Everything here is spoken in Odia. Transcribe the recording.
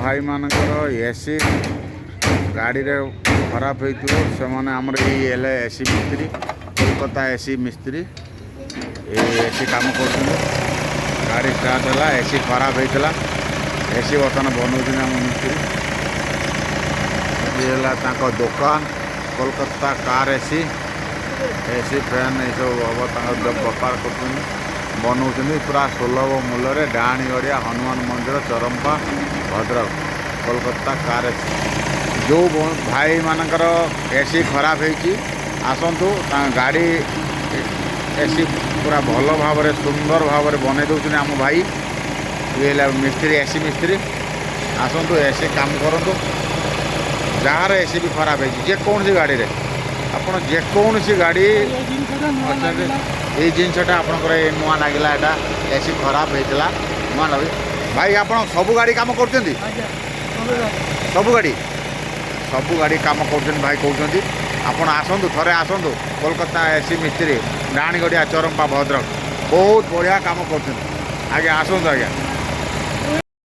ଭାଇମାନଙ୍କର ଏସି ଗାଡ଼ିରେ ଖରାପ ହେଇଥିବ, ସେମାନେ ଆମର ଏଇ ହେଲେ ଏସି ମିସ୍ତ୍ରୀ, କୋଲକାତା ଏସି ମିସ୍ତ୍ରୀ। ଏଇ ଏସି କାମ କରୁଛନ୍ତି। ଗାଡ଼ି ଷ୍ଟାର୍ଟ ହେଲା, ଏସି ଖରାପ ହେଇଥିଲା, ଏସି ବର୍ତ୍ତମାନ ବନଉଛନ୍ତି ଆମ ମିସ୍ତ୍ରୀ। ଇଏ ହେଲା ତାଙ୍କ ଦୋକାନ, Kolkata car AC. AC, fan ଏସବୁ ହେବ, ତାଙ୍କ ବେପାର କରୁଛନ୍ତି, ବନଉଛନ୍ତି ପୁରା ସୁଲଭ ମୂଲ୍ୟରେ। ଡାହାଣୀଗଡ଼ିଆ ହନୁମାନ ମନ୍ଦିର, ଚରମ୍ପା, ଭଦ୍ରକ। Kolkata car AC. ଯେଉଁ ଭାଇମାନଙ୍କର ଏସି ଖରାପ ହେଇଛି, ଆସନ୍ତୁ। ତାଙ୍କ ଗାଡ଼ି ଏସି ପୁରା ଭଲ ଭାବରେ, ସୁନ୍ଦର ଭାବରେ ବନେଇ ଦେଉଛନ୍ତି ଆମ ଭାଇ। ଇଏ ହେଲା ମିସ୍ତ୍ରୀ, ଏସି ମିସ୍ତ୍ରୀ। ଆସନ୍ତୁ, ଏସି କାମ କରନ୍ତୁ। ଯାହାର ଏସି ବି ଖରାପ ହେଇଛି, ଯେକୌଣସି ଗାଡ଼ିରେ, ଆପଣ ଯେକୌଣସି ଗାଡ଼ି ଏଇ ଜିନିଷଟା ନୂଆ ଅଛନ୍ତି। ଲାଗିଲା। ଏଇ ଜିନିଷଟା ଆପଣଙ୍କର ଏ ନୂଆ ଲାଗିଲା। ଏଇଟା ଏସି ଖରାପ ହେଇଥିଲା, ନୂଆ ଲାଗି। ଭାଇ, ଆପଣ ସବୁ ଗାଡ଼ି କାମ କରୁଛନ୍ତି? ଆଜ୍ଞା, ସବୁ ଗାଡ଼ି। ସବୁ ଗାଡ଼ି, ସବୁ ଗାଡ଼ି କାମ କରୁଛନ୍ତି ଭାଇ କହୁଛନ୍ତି। ଆପଣ ଆସନ୍ତୁ, ଥରେ ଆସନ୍ତୁ। କୋଲକାତା ଏସି ମିସ୍ତ୍ରୀ, ଡାହାଣୀଗଡ଼ିଆ, ଚରମ୍ପା, ଭଦ୍ରକ। ବହୁତ ବଢ଼ିଆ କାମ କରୁଛନ୍ତି ଆଜ୍ଞା। ଆସନ୍ତୁ ଆଜ୍ଞା।